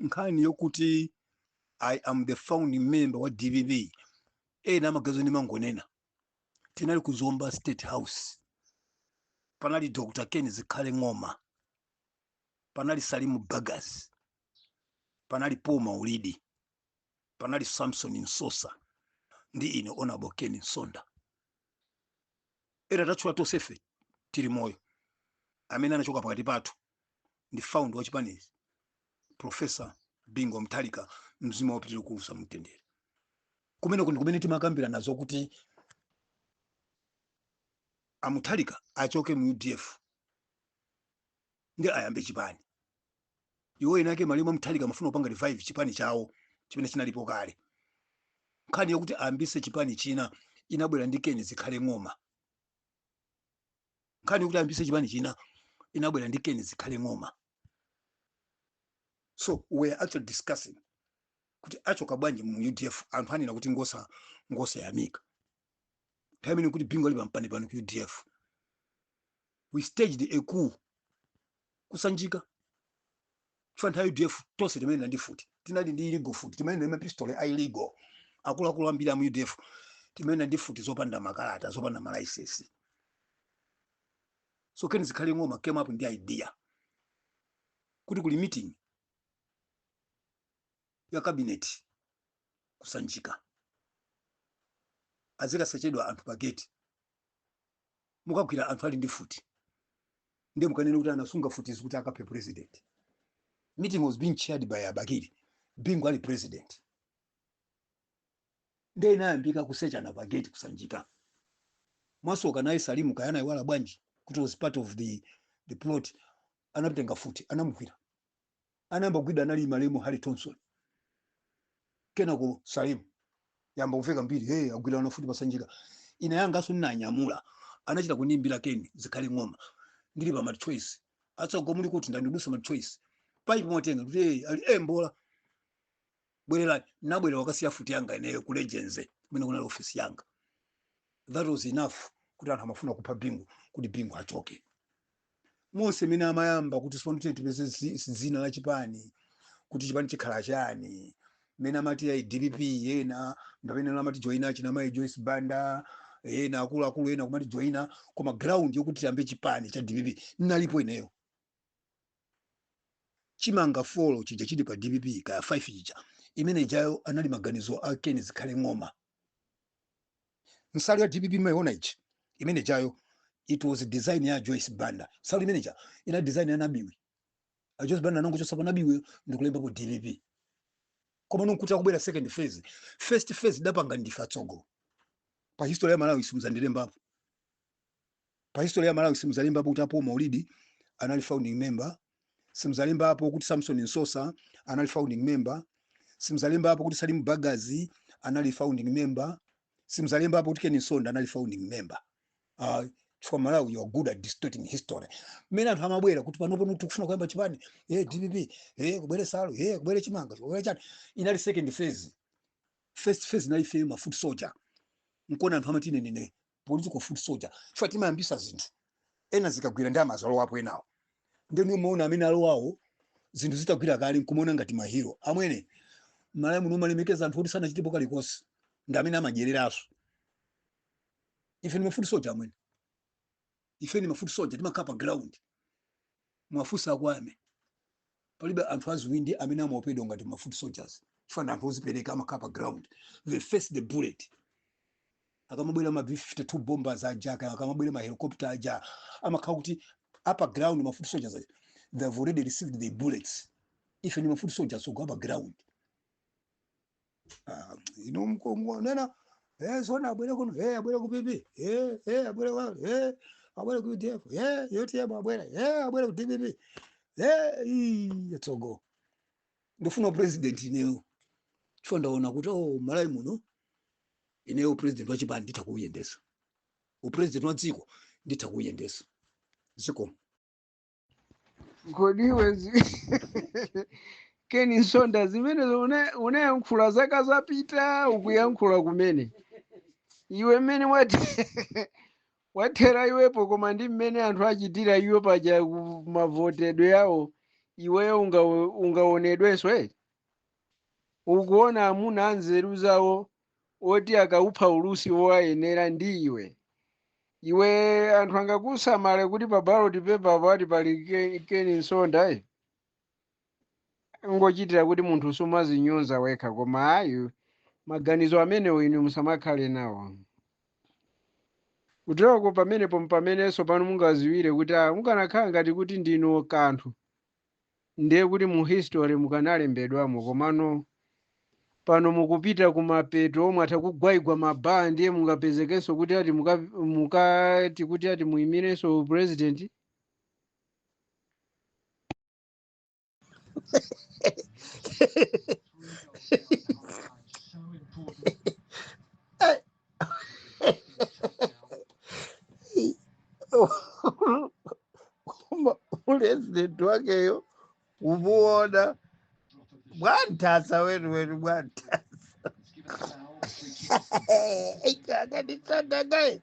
Nkhani yokuti I am the founding member wa DPP, ena amagazo ndimangonena. Tinali ku Zomba State House, panali Dr Ken Zikhale Ng'oma, panali Salimu Bagas, panali Paul Maulidi, panali Samson Msosa ndi ine Honorable Ken Msonda. Era tatchula tonsefe tili moyo. Amene anachoka pakati pathu ndi founder wa chipanichi, Professor Bingu Mutharika, mzimu wapitire kuusa mtendere. Kumene ndi kumene timakambirana zokuti a Mutharika achoke mu UDF ndi ayambe chipani. Iwo enake malemu Mutharika amafuna kupanga revive chipani chawo chimene chinalipo kale. Nkhani yokuti ayambise chipani china inabwera ndi Ken Zikhale Ng'oma. Nkhani yokuti ayambise chipani china inabwera ndi Ken Zikhale Ng'oma. So we are actually discussing kuti achoka bwanji mu UDF. Anthu anena kuti ngosayamika. Nthawi imene kuti Bingu ali pampani pano ku UDF, we staged a coup kusanjika, chifukwa nthawi UDF tonse timayenda ndi futi, tinali ndi illegal futi, timayenda ndi mapistole a illegal. Akuluakulu ambiri a mu UDF timayenda ndi futi zopanda makalata, zopanda malaisensi. So Ken Zikhale Ng'oma came up ndi idea kuti kuli meeting ya cabinet kusanjika, azikasechedwa anthu pa gate, mukagwira anthu ali ndi futi, ndiye mukanene kuti anasunga futizi kuti akaphe president. Meeting was being chaired by Abakili. Bingu ali president. Ndiye inayambika kusechana pa gate kusanjika. Mwasoka naye Salimu kayana iwala bwanji kuti was part of the plot, anatenga futi, anamugwira. Anayamba kugwida anali malemu Harry Thompson, kenako Salimu. Yamba kuveka mbiri, hey, agwira ana futi pasanjika. Ine yangaso ndinanyamula, anachita kundiimbira Ken Zikhale Ng'oma ndili pa MultiChoice: "Atsogo, muli kuti?" Ndandidusa MultiChoice pipe mwatenga kuti, hey, ali hey, mbola bwererani. Nabwerera, wakasiya futi yanga ineyo ku Legends kumene kunali office yanga. That was enough kuti anthu amafuna kupha Bingu, kuti Bingu achoke. Monse mene amayamba kuti sipano tipeze dzina la chipani, kuti chipani chikhala chani, mene amati ayi DPP, ena ndapene amati joina china mayi Joyce Banda, ena akuluakulu ena kumati joina, koma ground yokuti tiyambe chipani cha DPP nalipo ineyo. Chimanga 4 chija chili pa DPP kaya 5 chija, imene ijayo anali maganizo a Ken Zikhale Ng'oma. Nsalu ya DPP mayiona ichi, imene ijayo it was design ya Joyce Banda. Nsalu imene ija ina design ya Nabiwi. A Joyce Banda anangochosa pa Nabiwi ndikulembapo DPP. Koma nonkuti akubwera second phase, first phase idapanga ndife atsogo. Pa history ya Malawi simuzandilembapo, pa history ya Malawi simuzalembapo kuti apo Maulidi anali founding member, simuzalembapo kuti Samson Nsosa anali founding member, simuzalembapo kuti Salim Bagazi anali founding member, simuzalembapo kuti Ken Msonda anali founding member. Chifukwa Malawi, you are good at distorting history. Mmene anthu amabwera kuti panopo tikufuna kuyamba chipani, DPP, kubwere salo, kubwere chimanga, kubwere chani, inali second phase. First phase inali ife ma foot soldier. Nkona anthu amati ine ndine political foot soldier, chifukwa timayambisa zinthu, ena zikagwira ndi amazalowapo enawo. Ndeni umaona amene alowawo zinthu zitagwira kale nkumaona ngati ma hero. Amwene, Malawi muno umalemekeza anthu oti sanachitepo kalikonse, ndi amene amadyereraso. Ife ndi ma foot soldier, amwene, ife ndi ma foot soldier, timakhala pa ground. Mwafunsa akwame, palibe anthu aziwindi amene amaopedwa ngati ma foot soldiers, chifukwa ndi anthu ozipereka, amakhala pa ground, they face the bullet. Akamabwera ma B52 bombers aja, akamabwera ma helicopter aja, amakhala kuti apa ground. Ma foot soldiers aja, they have already received the bullets. Ife ndi ma foot soldiers, so pa ground. Ah, ino mkongo nena, sona abwere kuno, abwere ku PP, abwere kwa, abwere ku UDF, UTM abwere, abwere ku DPP, ii tsogo. Ndifuna president ineyo, chifukwa ndaona kuti, oh, Malawi muno ineyo president wa chipani nditha kuuyendesa, upresident wa dziko nditha kuuyendesa dziko. Kodi iwe Ken Msonda, zimenezo unayankhula zaka zapita, ukuyankhula kumene iwe mmene wati wathera iwepo, koma ndi mmene anthu achitira iwe paja ku mavotedwe yawo. Iweyo ungaonedwenso eti? Ukuona amuna anzeru zawo oti akaupha ulusi wowayenera ndi iwe. Iwe anthu angakusamale kuti pa ballot paper pati pali Ken Msonda eh? Ngochitira kuti munthu sumazinyoza wekha, koma ayi, maganizo amenewo inu musamakhale nawo. Kuteroko pamenepo mpamenenso pano mungaziwire kuti mukanakhala ngati kuti ndinu kanthu, ndiye kuti mu history mukanalembedwamo. Komano pano mukupita kumapeto, mwatha kugwaigwa mabaa, ndiye mungapezekenso kuti ati mukati kuti ati muyimirenso president. President wakeyo umuona bwantasa wenu bwantasa ikakanditsandagaye.